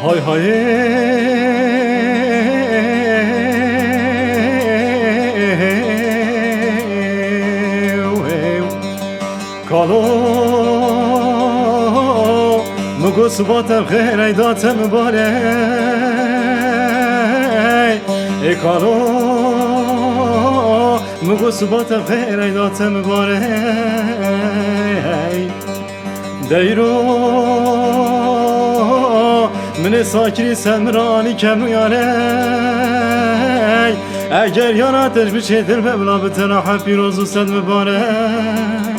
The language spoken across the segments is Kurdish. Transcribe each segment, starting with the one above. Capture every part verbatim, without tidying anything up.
Hay hay. Kalo, min got siba te bi xêr ey da te mibarek. Ê kalo, min got siba te bi xêr ey da te mibarek. Deyro, min ê sakirî ser min re anî kemû yarey. Eger yara te ji min çêtir be, bila bi te re heb pîroz û sed mibarek.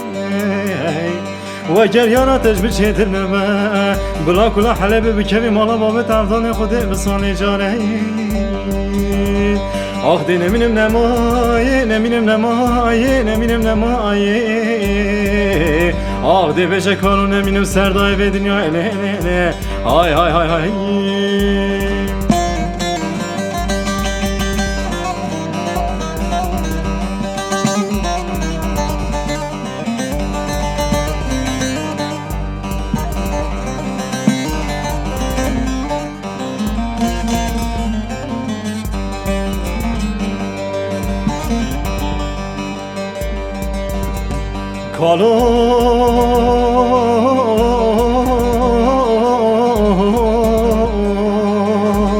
Weger yara te ji min çêtir nebe, bila kula Helebê bikevî mala babet Erdanê Xwedê bi salê carey. Ax dê nemînim nemayê, nemînim nemayê, nemînim nemayê. Ax dê bêje kalo nemînim serdayê vê dinyayê lê lê lê. Hay hay hay hay.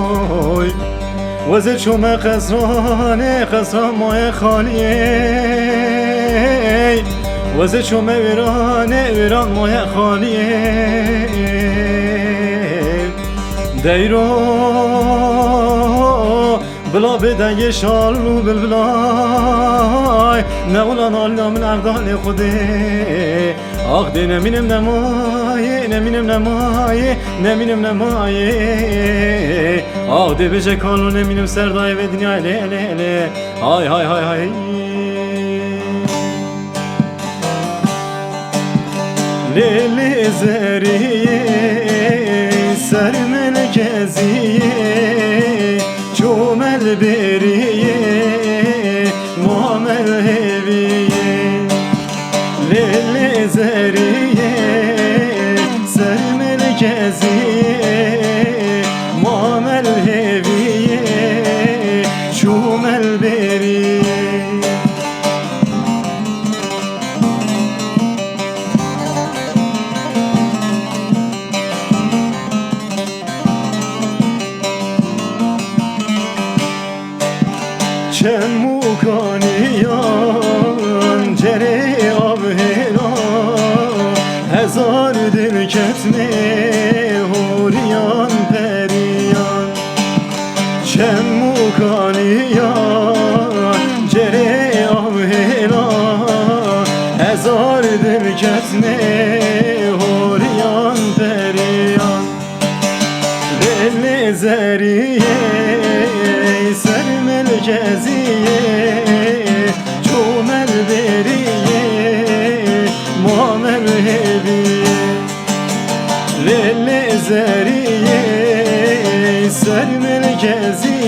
Kaloy. Wezê çome qesranê, qesran maye xaliyê. Wezê çome wêranê, wêran maye xaliyê. Deyro, bila bê dengê şal û bilbilay. Ne wila nalîna min Erdanê Xwedê. Ax dê nemînim nemayê, nemînim nemayê, nemînim nemayê. Ax dê bêje kalo nemînim serdayê vê dinyayê lê lê lê. Hay hay hay hay. Lê lê zeriyê ser min keziyê. Çomel bêriyê, mamel hêviyê. Lê lê zeriyê, ser mil keziyê. Mamel hêviyê, çomel bêriyê. Çem û kaniyan cerê av hêla, hezar dil ketmê horiyan periyan. Çem û kaniyan cerê av hêla, hezar dil ketmê horiyan periyan. Lê lê zeriyê, ser mil keziyê, çomel bêriyê, mamel hêviyê. Lê lê zeriyê, ser mil keziyê.